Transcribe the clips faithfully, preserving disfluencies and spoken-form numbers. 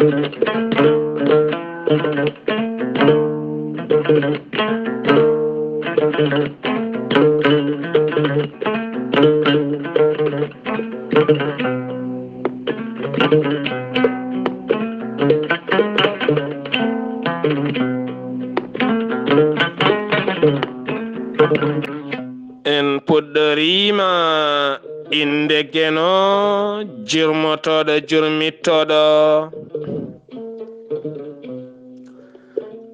En puɗɗoriima innde Geno, jurmotooɗo, jurmittooɗo.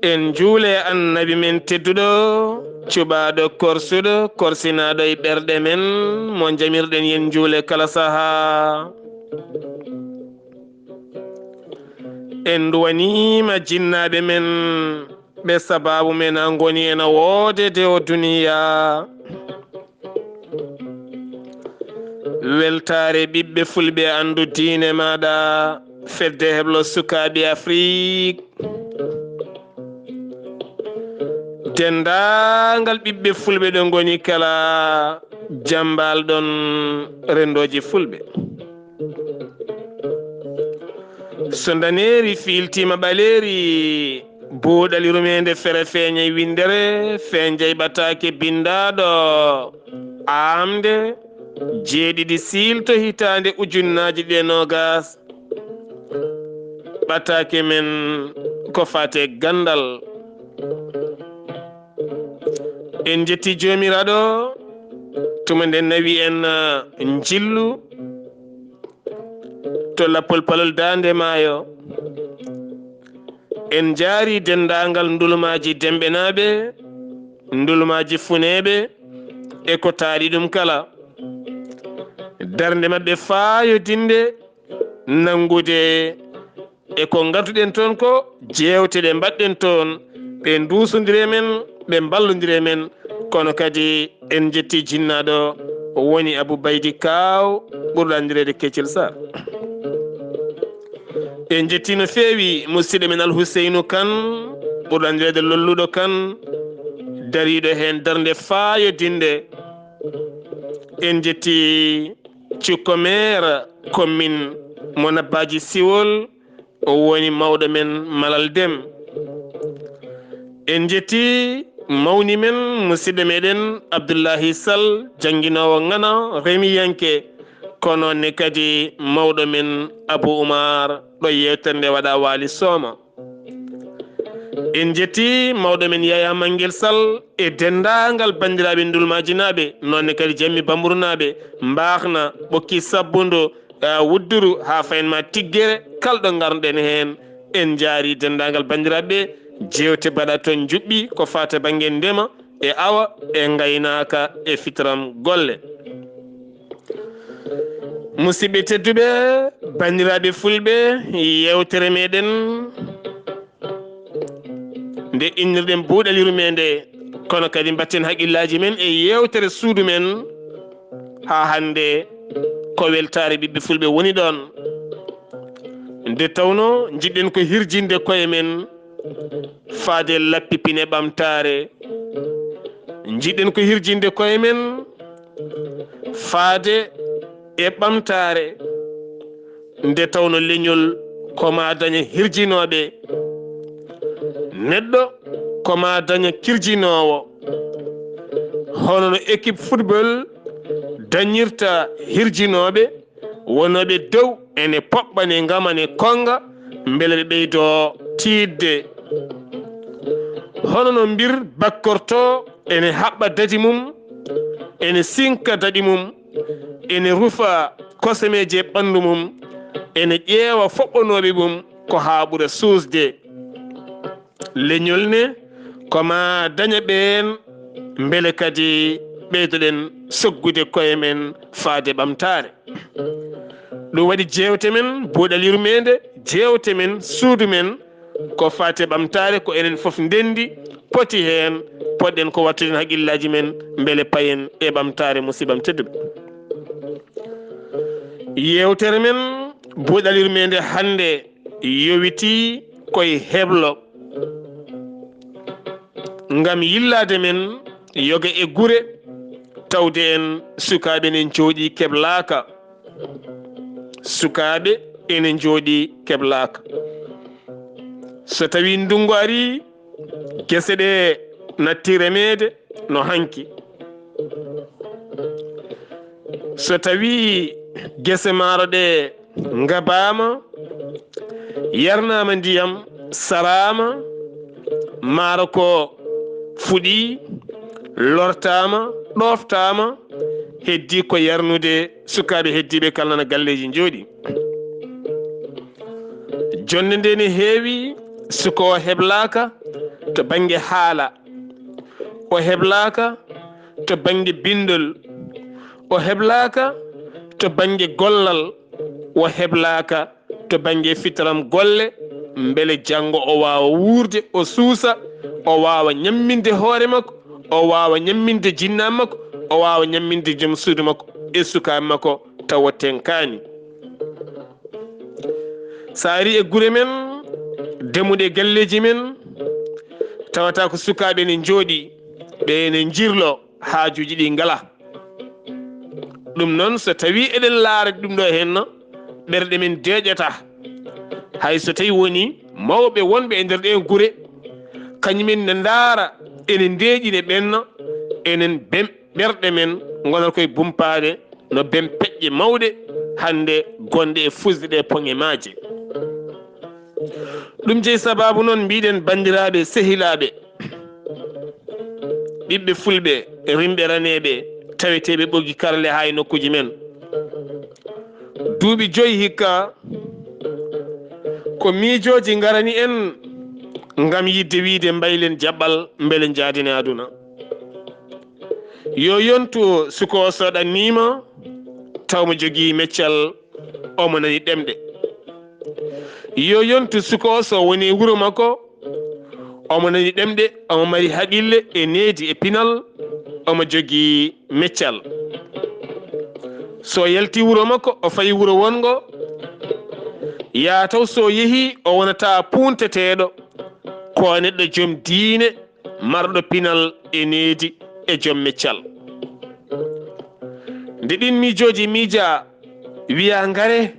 En njuule Annabi men tedduɗo, cuɓaaɗo korsuɗo, korsinaaɗo e ɓerɗe men, mo njamirɗen yen njuule kala sahaa. En nduwaniima jinnaaɓe men, ɓe sabaabu men a ngoni ena woodede o duniya. Weltaare ɓiɓɓe fulɓe anndu diine maaɗa, fedde heblo sukaaɓe Afrik. Denndaangal ɓiɓɓe fulɓe ɗo ngoni kala, jammbal ɗon renndooji fulɓe. So ndaneeri fiiltiima ɓaleeri, buuɗal yurmeende fere feeñay winndere, feeñay ɓataake binndaaɗo aamde jeeɗiɗi siilto hitaande ujunnaaji ɗiɗi e noogas. Ɓataake men ko faate ganndal. En njetti Joomiraaɗo, tuma nde nawi en, ah, njillu to lappol palol daande maayo. En njaari denndaangal ndulumaaji Demɓenaaɓe, ndulumaaji Funeeɓe, e ko taari ɗum kala. Darnde maɓɓe faayodinde, nanngude e ko ngadduɗen toon ko, jeewte ɗe mbaɗɗen toon, ɓe nduusondire men, ɓe mballondire men. Kono kadi en njetti jinnaaɗo woni Abou Baydi Kaaw, ɓurɗo anndireede Keccel Sarr. En njetti no feewi musidɗo men Alhuseynu Kan, ɓurɗo anndireede Lolluɗo Kan, dariiɗo heen darnde faayodinde. En njetti cukko meer commune mo Nabbaaji Siwol, o woni mawɗo men Malal Dem. En njetti mawni men, musidɗo meɗen Abdullahi Sall, jannginoowo ŋana, remiyanke, kono ne kadi mawɗo men Abu Umar, ɗo yeewtere nde waɗa Waali Sooma. En njetti mawɗo men Yaya Manguel Sall e denndaangal banndiraaɓe Ndulmaajinaaɓe, noon ne kadi Jammi Bamburnaaɓe, Mbaaxna, Ɓokki Sabbundu, eh, Wudduru, haa fayin ma Tiggere, kala ɗo ngarnuɗen heen. En njaari denndaangal banndiraaɓe ɓe, jeewte mbaɗa toon njuɓɓi ko faati bannge ndema e awa e ngaynaaka e fitram golle. Musidɓe tedduɓe, banndiraaɓe fulɓe, yeewtere meɗen nde innirɗen buuɗal yurmeende, kono kadi mbatten haqqillaaji men e yeewtere suudu men, haa hannde ko weltaare ɓiɓɓe fulɓe woni ɗoon. Nde tawnoo njiɗɗen ko hirjinde koye men faade lappi pine ɓamtaare. Njiɗɗen ko hirjinde koye men faade e ɓamtaare. Nde tawnoo leñol ko maa daña hirjinooɓe, neɗɗo ko maa daña kirjinoowo. Hono no équipe football dañirta hirjinooɓe, wonooɓe dow ene poɓɓa, ne ngama, ne konnga, mbele ɓe ɓeydoo tiiɗde. Hono no mbir bakkortoo, ene haɓɓa dadi mum, ene sinka daɗi mum, ene rufa kosemeeje ɓanndu mum, ene ƴeewa foɓɓonooɓe mum ko haa ɓura suusde. Leñol ne, ko maa daña ɓeen, mbele kadi ɓeydoɗen soggude koye men faade ɓamtaare. Ɗum waɗi jeewte men, buuɗal yurmeende, jeewte men, suudu men, ko faati e ɓamtaare, ko enen fof ndenndi, poti heen, potɗen ko wattude heen haqqillaaji men, mbele payen e ɓamtaare, musiɓɓam tedduɓe. Yeewtere men, buuɗal yurmeende hannde, yowitii koye heblo. Ngam yillaade men yoga e gure, tawde en sukaaɓe ene njooɗii keblaaka. Sukaaɓe ene njooɗii keblaaka. So tawii ndunngu arii, gese ɗee natti remeede no hanki. So tawii gese maaro ɗee ngabaama, yarnaama ndiyam, saraama, maaro ko fuɗii, lortaama, ɗooftaama, heddii ko yarnude sukaaɓe heddiiɓe kala nana galleeji njooɗi. Jonnde nde ne heewi, suka o heblaaka to bannge haala, o heblaaka to bannge binndol, o heblaaka to bannge gollal, o heblaaka to bannge fitram golle, mbele janngo o waawa wuurde, o suusa, o waawa ñamminde hoore makko, o waawa ñamminde jinnaa makko, o waawa ñamminde joom suudu makko e sukaaɓe makko tawa tenkaani. So a arii e gure men, demuɗe e galleeji men, tawata ko sukaaɓe ne njooɗi, ɓe ne njirlo, haajuuji ɗi ngala. Ɗum noon, so tawii eɗen laara ɗum ɗo henna, ɓerɗe men deeƴata. Hay so tawii woni mawɓe wonɓe e nder ɗeen gure, kañumen ne ndaara ene ndeeƴi ne ɓenna, enen bem-, ɓerɗe men ngonata koye bumpaade no bem peƴƴe mawɗe hannde gonɗe e fusde ɗe poŋe maaje. Ɗum jeyi sabaabu noon mbiɗen banndiraaɓe sehilaaɓe, ɓiɓɓe fulɓe, rimɓe raneeɓe, taweteeɓe ɓoggi karle haa e nokkuuji men. Duuɓi joyi hikka, ko miijooji ngarani en ngam yiɗde wiyde mbaylen jaɓɓal mbele njaaden e aduna. Yo yontu suka o so ɗanniima, taw mo jogii meccal, omo nani ɗemɗe. Yo yontu suka o so woni wuro makko, omo nani ɗemɗe, omo mari haqille e needi e pinal, omo jogii meccal. So yalti wuro makko, o fayi wuro wonngo, yaa taw so yehi, o wonata puunteteeɗo, ko neɗɗo joom diine, marɗo pinal e needi e joom meccal. Nde ɗiin miijooji miija, wiya ngare,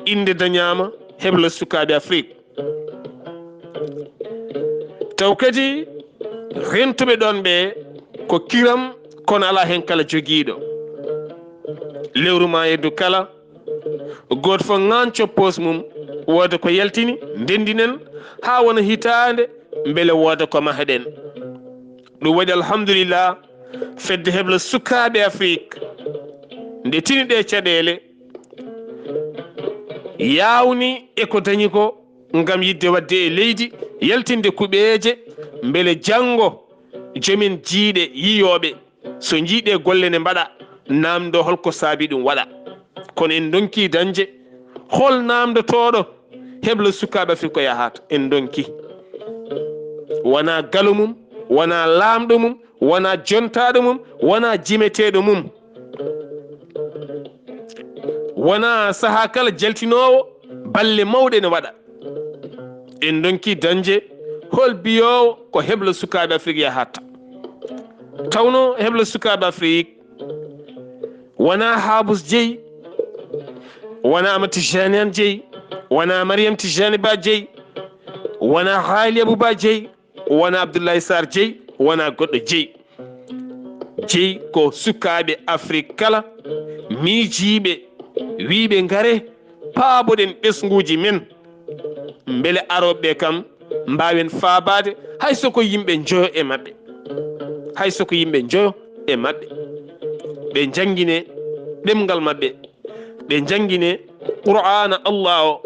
innde dañaama, heblo sukaaɓe Afrik. Taw kadi, rentuɓe ɗoon ɓe ko kiram, kono alaa heen kala jogiiɗo. Lewru maa yeddu kala, gooto fof ŋaanco poos mum, wooda ko yaltini, ndenndinen, haa wona hitaande, mbele wooda ko mahaɗen. Ɗum waɗi, alhamdulillah, fedde heblo sukaaɓe Afrik, nde tini ɗe caɗeele, yaawni e ko dañi ko ngam yiɗde waɗde e leydi, yaltinde kuɓeeje, mbele janngo jomen jiyɗe, yiyooɓe, so njiyɗe golle ne mbaɗa, naamndo hol ko saabi ɗum waɗa. Kono en ndonki dañde hol naamndotooɗo heblo sukaaɓe Afrik ko yahata. En ndonki. Wonaa galo mum, wonaa laamɗo mum, wonaa jontaaɗo mum, wonaa jimeteeɗo mum. Wonaa sahaa kala jaltinoowo balle mawɗe ne waɗa. En ndonki dañde hol biyoowo ko heblo sukaaɓe Afrik yahata. Tawno heblo sukaaɓe Afrik wonaa Haabus jeyi, wonaa Amadou Tijani Anne jeyi, wonaa Mariam Tijani Ba jeyi, wonaa Haali Abou Ba jeyi, wonaa Abdoulaye Sarr jeyi, wonaa goɗɗo jeyi. Jeyi ko sukaaɓe Afrik kala, miijiiɓe, wiyɓe ngare, paaboɗen ɓesnguuji men, mbele arooɓe ɓe kam mbaawen faabaade, hay so ko yimɓe njoyo e maɓɓe, hay so ko yimɓe njoyo e maɓɓe, ɓe njanngine ɗemngal maɓɓe, ɓe njanngine Qur'aana Allah o,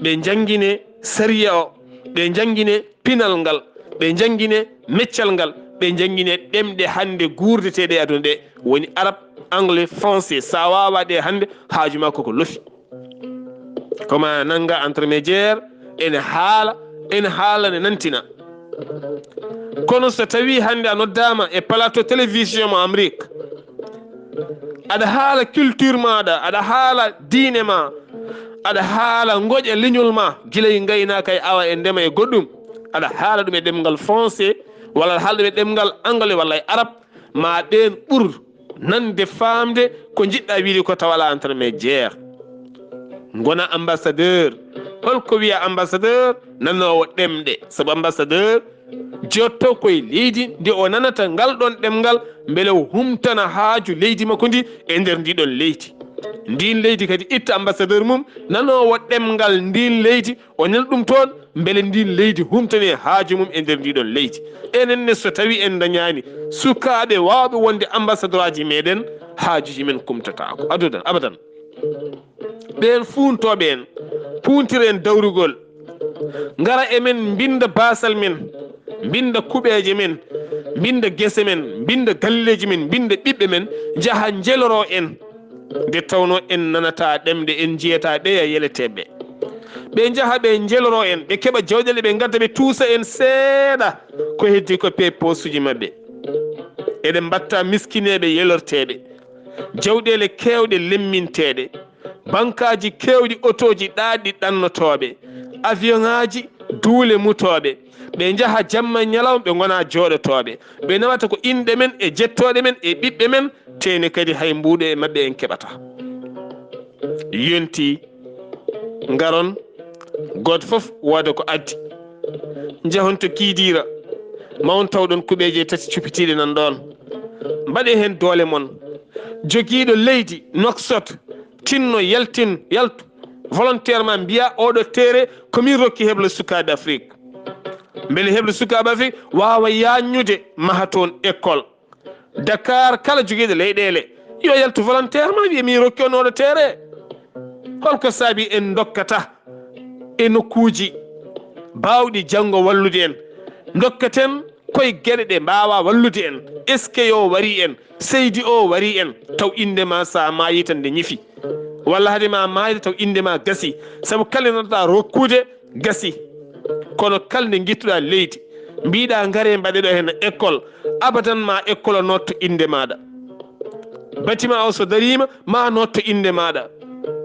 ɓe njanngine sariya o, ɓe njanngine pinal ngal, ɓe njanngine meccal ngal, ɓe njanngine ɗemɗe hannde guurdeteeɗe e aduna ɗe, woni Arab, Anglais, Français. So a waawaa ɗe hannde, haaju ma koko lofi. Ko ma nannga intermédiaire, ene haala, ene haala, ne nantina. Kono so tawii hannde a noddaama e plateau télévision mo Amérique, aɗa haala culture maaɗa, aɗa haala diine ma, aɗa haala ngoƴa leñol ma, gila e ngaynaaka e awa e ndema e goɗɗum, aɗa haala ɗum e ɗemngal français, walla aɗa haala ɗum e ɗemngal anglais walla e arab, ma ɓeen ɓur nande faamde ko njiɗɗa wiide ko tawa alaa intermédiaire. Ngona ambassadeur, Holko wiya ambassadeur nanoowo ɗemɗe? Sabu ambassadeur jotto koye leydi ndi o nanata ngal ɗon ɗemngal, mbele o humtana haaju leydi makko ndi e nder ndi ɗon leydi. Ndin leydi kadi itta ambassadeur mum nanoowo ɗemngal ndin leydi, o nana ɗum toon, mbele ndin leydi humtane haaju mum e nder ndi ɗon leydi. Enen ne, so tawi en dañaani sukaaɓe waawɓe wonde ambassadeur aji meɗen, haajuji men kumtataako adudan abadan. Ɓeen fuuntooɓe en, puuntira en dawrugol, ngara e men, mbinnda baasal men, mbinnda kuɓeeje men, mbinnda gese men, mbinnda galleeji men, mbinnda ɓiɓɓe men, njaha njeloroo en. Nde tawnoo en nanataa ɗemɗe, en njiyataa ɓeya yeleteeɓe. Ɓe njaha ɓe njeloroo en, ɓe keɓa jawɗeele, ɓe ngadda, ɓe tuusa en seeɗa. Ko heddi ko pee poosuuji maɓɓe. Eɗen mbaɗta miskineeɓe yelorteeɓe. Jawɗeele keewɗe lemminteeɗe. Bankaaji keewɗi, otooji ɗaatɗi ɗannotooɓe. Avion ŋaaji duule mutooɓe. Ɓe njaha jamma e ñalawma, ɓe ngona jooɗotooɓe. Ɓe nawata ko inɗe men e jettooɗe men e ɓiɓɓe men, tee ne kadi hay mbuuɗe e maɓɓe en keɓataa. Yonti ngaron, gooto fof wooda ko addi. Njahon to Kiidiira, ma on taw ɗon kuɓeeje tati cupitiiɗe nan ɗoon. Mbaɗe heen doole mon. Jogiiɗo leydi, Nouakchott, tinno, yaltin, yaltu volontairement, mbiya oɗo teere ko min rokki heblo sukaaɓe Afrik. Mbele heblo sukaaɓe Afrik waawa yaajnude, maha toon école. Dakar, kala jogiiɗo leyɗeele, yo yaltu volontairement, wiya min rokki on oɗo teere. Holko saabi en ndokkata e nokkuuji baawɗi janngo wallude en? Ndokkaten koye geɗe ɗe mbaawa wallude en. Est-ce que yo wari en? Seydi o wari en, taw innde ma, sa maayi tan nde ñifi. Walla hade ma maayde, taw innde ma gasi. Sabu kala nde noddaɗa rokkude, gasi. Kono kala nde ngittuɗa leydi, mbiɗa ngare mbaɗe ɗo heen école, abadan ma école o notto innde maɗa. Bâtiment o so darima, ma notto innde maɗa.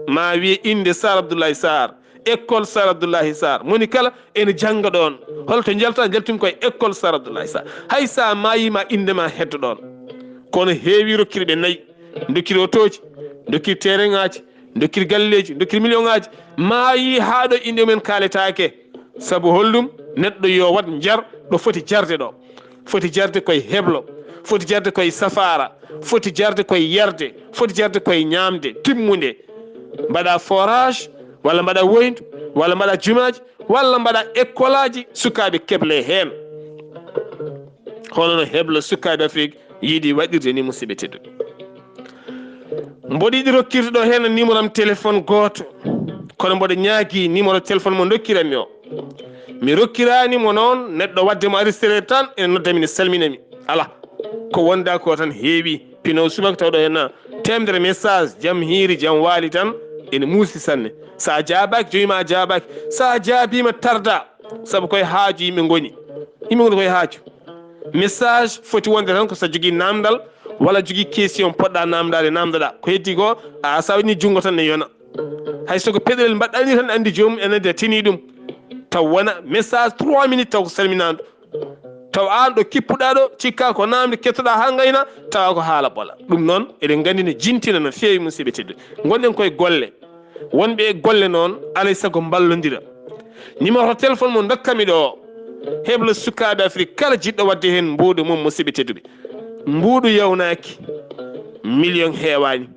Ma wiye innde Sar Abdoulaye Sarr, école Sar Abdoulaye Sarr. Moni kala ene jannga ɗoon. Holto njalta? Njaltumi koye école Sar Abdoulaye Sarr. Hay sa maayima, innde ma heddo ɗoon. Kono heewi rokkirɓe nayi, dokkiri otooji, dokkiri tereŋaaji, dokkiri galleeji, dokkiri miliyoŋaaji, maayi haa ɗo innde mumen kaaletaake. Sabu holɗum? Neɗɗo yo waɗ njar ɗo foti jarde ɗo. Foti jarde koye heblo, foti jarde koye safaara, foti jarde koye yarde, foti jarde koye ñaamde timmunde. Mbaɗa forage, walla mbaɗa woyndu, walla mbaɗa jumaaji, walla mbaɗa école aji, sukaaɓe keble heen. Hono no heblo sukaaɓe Afrik yiɗi waɗirde ni, musidɓe tedduɓe. Mboɗo yiɗi rokkirde ɗo heen numéro am téléphone gooto, kono mboɗo ñaagii numéro téléphone mo ndokkiranmi o. Mi rokkiraani mo noon neɗɗo waɗde mo enregistré tan, ene nodda mi, ne salmina mi. Alaa, ko wonda ko tan heewi. Pino subaka taw ɗo heen na teemedere message, jam hiiri, jam waali tan, ene muusi sanne. Sa jaabaaki, joyi ma jaabaaki. Sa jaabiima, tarda, sabu koye haaju yimɓe ngoni. Yimɓe ngoni koye haaju. Message foti wonde tan ko sa jogii naamndal walla jogii question poɗɗa naamndaade, naamndoɗa. Ko heddi ko, a, sa waɗi junngo tan ne yona. Hay so ko peɗelel mbaɗɗa ni tan, anndi joomum ene de tini ɗum. Taw wona message trois minutes taw ko salminaandu. Taw aan ɗo kippuɗa ɗo, cikka ko naamnde kettoɗa haa ngayna, tawa ko haala ɓola. Ɗum noon, eɗen nganndi ne jintina no feewi, musidɓe tedduɓe. Ngonɗen koye golle. Wonɓe e golle noon, alay sago mballondira. Numéro téléphone mo ndokkami ɗo o, heblo sukaaɓe Afrik kala jiɗɗo waɗde heen mbuuɗu mum, musidɓe tedduɓe. Mbuuɗu yawnaaki, million heewaani.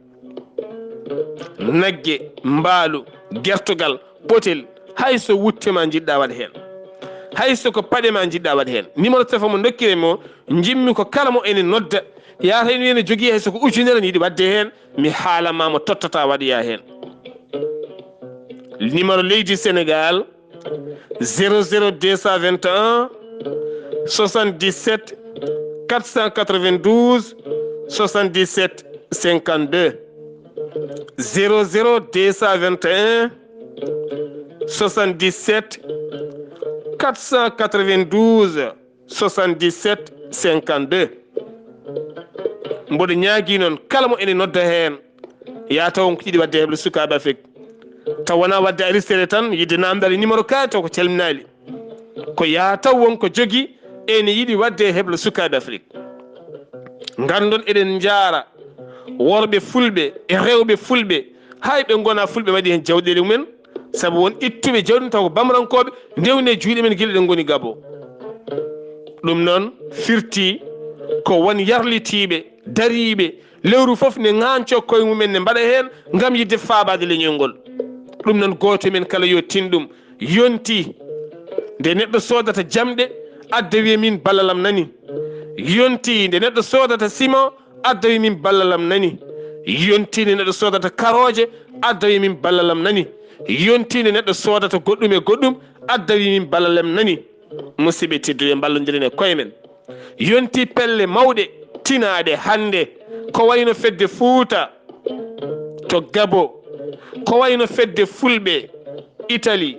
Nagge, mbaalu, gertogal, potel, hay so wutte ma njiɗɗa waɗ heen. Hay so ko paɗe ma njiɗɗa waɗ heen. Numéro téléphone mo ndokkirmi o, njimmi ko kala mo ene nodda, yaata ene wiya ne jogii hay so ko ujunere ne yiɗi waɗde heen, mi haalan ma mo tottata waɗoya heen. Numéro leydi Sénégal, zéro zéro deux cent vingt et un, soixante-dix-sept, quatre cent quatre-vingt-douze, soixante-dix-sept, cinquante-deux. Zéro zéro deux cent vingt et un, soixante-dix-sept, quatre cent quatre-vingt-douze, soixante-dix-sept, cinquante-deux. Mboɗo ñaagii noon kala mo ene nodda heen, yaa taw won ko yiɗi waɗde heblo sukaaɓe Afrik. Taw wonaa waɗde enregistré tan, yiɗde naamndaade numéro kaari taw ko calminaali. Ko yaa taw won ko jogii ene yiɗi waɗde heblo sukaaɓe Afrik. Nganndon eɗen njaara worɓe fulɓe e rewɓe fulɓe, hay ɓe ngonaa fulɓe mbaɗi heen jawɗeele mumen, Sabu won ittuɓe jawdi taw ko bamrankooɓe, ndewne juuɗe men gila ɗen ngoni Gabo. Ɗum noon firti ko won yarlitiiɓe, dariiɓe, lewru fof ne ŋaancoo koye mumen, ne mbaɗa heen ngam yiɗde faabaade leñol ngol. Ɗum noon gooto men kala yo tin ɗum. Yonti nde neɗɗo soodata jamɗe, adda wiya min ballalam nani. Yonti nde neɗɗo soodata sima, adda wiya min ballalam nani. Yonti nde neɗɗo soodata karooje, adda wiya min ballalam nani. Yonti nde neɗɗo soodata goɗɗum e goɗɗum, adda wiya min ballalam nani. Musidɓe tedduɓe, mballondiren e koye men. Yonti pelle mawɗe tinaaɗe hannde, ko wayno fedde Fuuta to Gabo, ko wayno fedde Fulɓe Italie,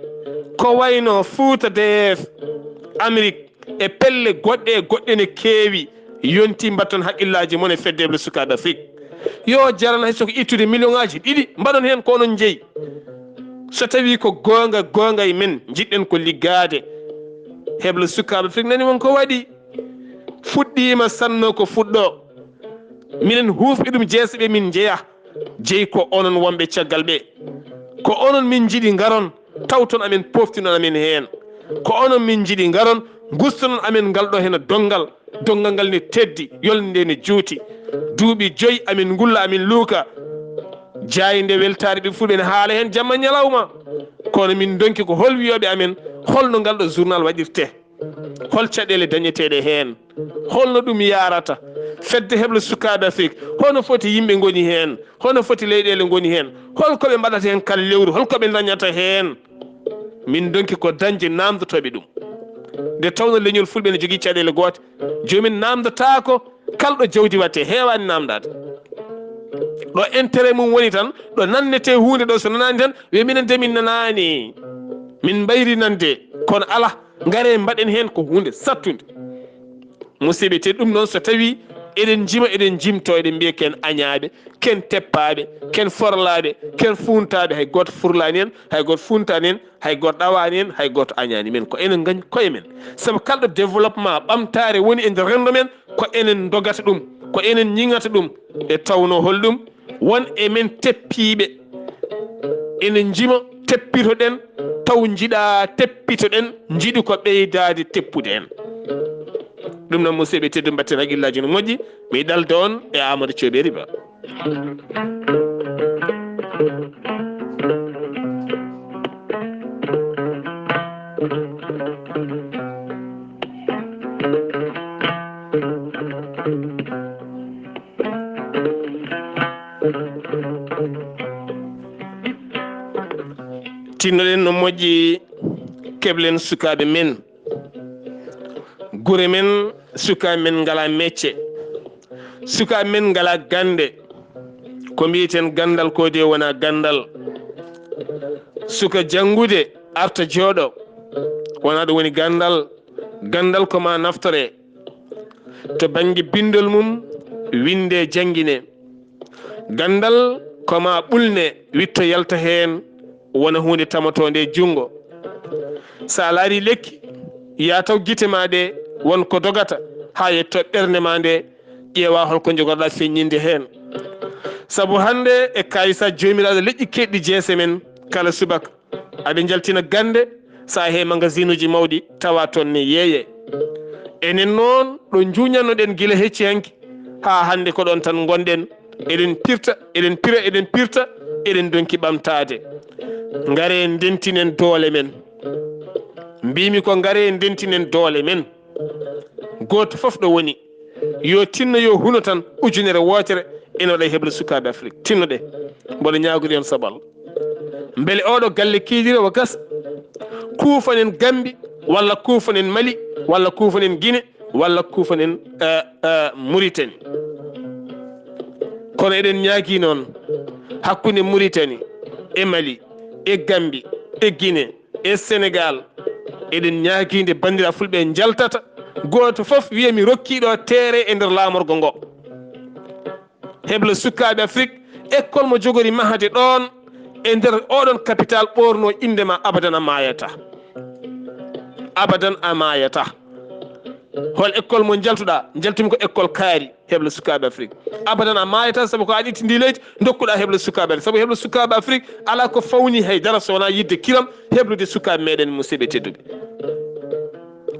ko wayno Fuuta D F Amérique, e pelle goɗɗe e goɗɗe ne keewi. Yonti mbatton haqqillaaji mon e fedde Heblo Sukaaɓe Afrik. Yo jaran hay so ko ittude million ŋaaji ɗiɗi, mbaɗon heen ko onon njeyi. So tawii ko goonga, goonga e men, njiɗɗen ko liggaade. Heblo Sukaaɓe Afrik nani won ko waɗi. Fuɗɗiima sanno ko fuɗɗo. Minen huufɓe ɗum jeese ɓe min njeya. Jeyi ko onon wonɓe caggal ɓe. Ko onon min njiɗi ngaron, tawton amen, poftinon amen heen. Ko onon min njiɗi ngaron, ngustonon amen ngal ɗo hena donngal. Donngal ngal ne teddi, yolnde nde ne juuti. Duuɓi joyi amin ngulla, amin luuka. Jaaynde weltaare ɓe fulɓe ne haala heen jamma ñalawma. Kono min ndonki ko hol wiyooɓe amen, holno ngal ɗo journal waɗirte? Hol caɗeele dañeteeɗe heen? Holno ɗum yaarata? Fedde Heblo Sukaaɓe Afrik, hono foti yimɓe ngoni heen? Hono foti leyɗeele ngoni heen? Hol ko ɓe mbaɗata heen kala lewru? Hol ko ɓe dañata heen? Min ndonki ko dañde naamndotooɓe ɗum. Nde tawno leñol fulɓe ne jogii caɗeele goote, jooni min naamndotaako kala ɗo jawdi waɗtee, heewaani naamndaade. Ɗo intérêt mum woni tan, ɗo nannetee huunde ɗo, so nanaani tan, wiya minen de min nanaani. Min mbayri nande, kono alaa, ngaree mbaɗen heen ko huunde sattunde. Musidɓe tedduɓe, ɗum noon so tawii eɗen njima, eɗen njimtoo, eɗen mbiya ken añaaɓe, ken teppaaɓe, ken forlaaɓe, ken fuuntaaɓe, hay gooto furlaani en, hay gooto fuuntaani en, hay gooto ɗawaani en, hay gooto añaani men. Ko enen ngañ koye men. Sabu kala ɗo développement, ɓamtaare woni e nder renndo men, ko enen ndogata ɗum, ko enen ñiŋata ɗum. E tawnoo hol ɗum? Won e men teppiiɓe, ene njima, teppitoɗen, taw njiɗaa teppitoɗen, njiɗi ko ɓeydaade teppude en. Ɗum noon, musidɓe tedduɓe, mbatten hakkillaaji no moƴƴi. Mi ɗalda on e Amadou Thioubéry Ba. Tinnoɗen no moƴƴi, keɓlen sukaaɓe men. Gure men, sukaaɓe men ngalaa mecce. Sukaaɓe men ngalaa gannde. Ko mbiyeten ganndal ko de wonaa ganndal. Suka janngude, arta jooɗo. Wonaa ɗum woni ganndal. Ganndal ko maa naftore. To bannge binndol mum, winndee, janngine. Ganndal ko maa ɓulne, witto yalta heen, wona huunde tamotoonde e junngo. So a laarii lekki, yaa taw gite maa ɗe won ko dogata haa yetto ɓernde maa nde, ƴeewaa hol ko njogorɗaa feññinde heen. Sabu hannde e kaayisa Joomiraaɗo leƴƴi keedɗi jeese men, kala subaka aɓe njaltina gannde, so a he magasinuuji mawɗi, tawa toon ne yeeyee. Enen noon, ɗo njuuñannoɗen gila hecci hanki haa hannde, ko ɗoon tan ngonɗen. Eɗen pirta, eɗen pira, eɗen pirta, eɗen ndonki ɓamtaade. Ngaree ndentinen doole men. Mbiimi ko ngaree ndentinen doole men. Gooto fof ɗo woni, yo tinno, yo huno tan, ujunere wootere ene waɗa e heblo sukaaɓe Afrik. Tinnoɗe, mboɗo ñaagori on sabu Allah. Mbele oɗo galle kiidira o gasa. Kuufanen Gambi, walla kuufanen Mali, walla kuufanen Gine, walla kuufanen, eh, eh, Muritani. Kono eɗen ñaagii noon hakkunde Muritani e Mali e Gambi e Gine e Senegaal, eɗen ñaagii nde banndiraaɓe fulɓe njaltata, gooto fof wiya mi rokkii ɗo teere e nder laamorgo ngo. Heblo sukaaɓe Afrik, école mo jogori mahde ɗoon e nder oɗon capital ɓoorno innde ma, abadan a maayata. Abadan a maayata. Hol école mo njaltuɗaa? Njaltumi ko école kaari, heblo sukaaɓe Afrique. Abadan a maayata, sabu ko an itti ndi leydi, ndokkuɗaa heblo sukaaɓe Afrique. Sabu heblo sukaaɓe Afrique alaa ko fawni hay dara so wonaa yiɗde kiram, heblude sukaaɓe meɗen, musidɓe tedduɓe.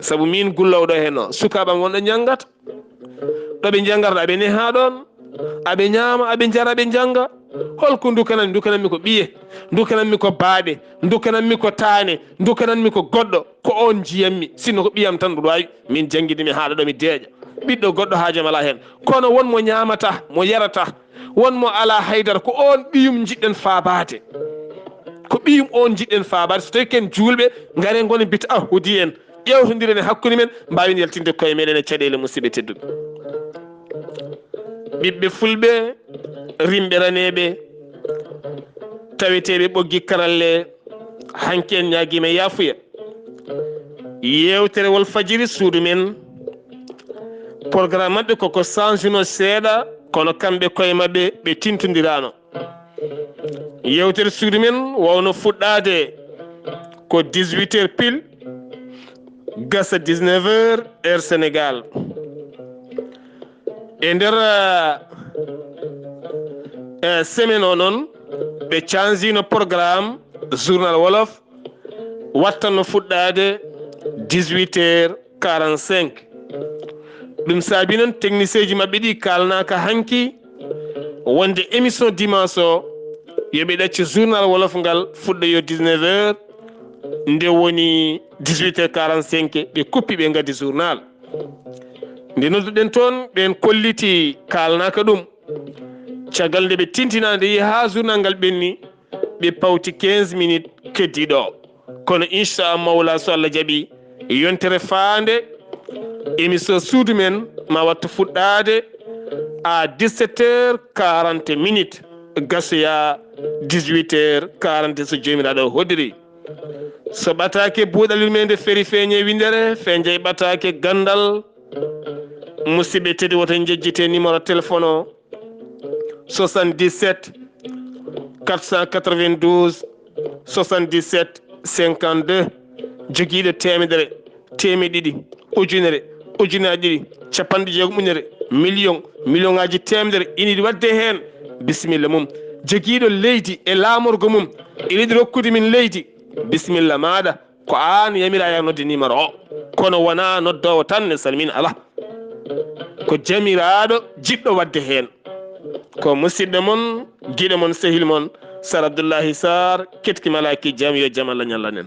Sabu min gulloowo ɗo heen o, sukaaɓe am wonɓe njanngat, ɗo ɓe njanngarta, aɓe neha ɗoon, aɓe ñaama, aɓe njara, aɓe njannga. Hol ko ndukananmi? Ndukananmi ko ɓiye, ndukananmi ko baaɓe, ndukananmi ko taane, ndukananmi ko goɗɗo, ko oon njiyanmi. Sinno ko ɓiyam tan mboɗo waawi, min janngini mi haaɗa ɗo mi deeƴa. Ɓiɗɗo goɗɗo haaju am alaa heen. Kono won mo ñaamata, mo yarata, won mo alaa haydara, ko oon ɓiyum njiɗɗen faabaade. Ko ɓiyum oon njiɗɗen faabaade. So tawii ken juulɓe, ngare ngoni bita ahudi en. Ƴeewtondiren e hakkunde men, mbaawen yaltinde koye meɗen e caɗeele, musidɓe tedduɓe. Ɓiɓɓe fulɓe, rimɓe raneeɓe, taweteeɓe ɓoggi karalle, hanki en ñaagiima yaafuya. Yeewtere Walfajiri suudu men, programme maɓɓe koko sanjuno seeɗa, kono kamɓe koye maɓɓe ɓe tintondiraano. Yeewtere suudu men wawno fuɗɗaade ko dix-huit heures pile, gasa dix-neuf heures, heure Sénégal. E nder, eh, eh, semaine o noon, ɓe canjino programme journal Wolof, wattanno fuɗɗaade dix-huit heures quarante-cinq. Ɗum saabi noon technicien ji maɓɓe ɗi kaalnaaka hanki wonde émission dimanche o, yo ɓe ɗaccu journal Wolof ngal fuɗɗoyo dix-neuf heures, nde woni dix-huit heures quarante-cinq, ɓe kuppi, ɓe ngaddi journal. Nde nodduɗen toon, ɓeen kolliti kaalnaaka ɗum. Caggal nde ɓe tintinaa, nde yehi haa journal ngal ɓenni, ɓe pawti quinze minutes keddiiɗo o. Kono inchallah mawla, so Allah jaɓi, yontere faande émission suudu men ma wattu fuɗɗaade à dix-sept heures quarante minutes, gasoya dix-huit heures quarante so Joomiraaɗo hoddiri. So ɓataake buuɗal yurmeende feri feeñe winndere, feeña e ɓataake ganndal. Musidɓe tedduɓe, woto njejjite numéro téléphone o, soixante-dix-sept quatre cent quatre-vingt-douze soixante-dix-sept cinquante-deux. Jogiiɗo teemedere, teemeɗe ɗiɗi, ujunere, ujunaaji ɗiɗi, capanɗe jeegom ujunere, million, million ŋaaji teemedere, ina yiɗi waɗde heen bisimilla mum. Jogiiɗo leydi e laamorgo mum, ina yiɗi rokkude min leydi, bisimilla maaɗa. Ko aan yamiraa yaa nodde numéro o, kono wonaa noddoowo tan ne salmina, alaa. Ko jamiraaɗo jiɗɗo waɗde heen. Ko musidɗo mon, giɗo mon, sehil mon, Sar Abdullahi Sar, ketki malaaki jam, yo jam Allah ñallan en.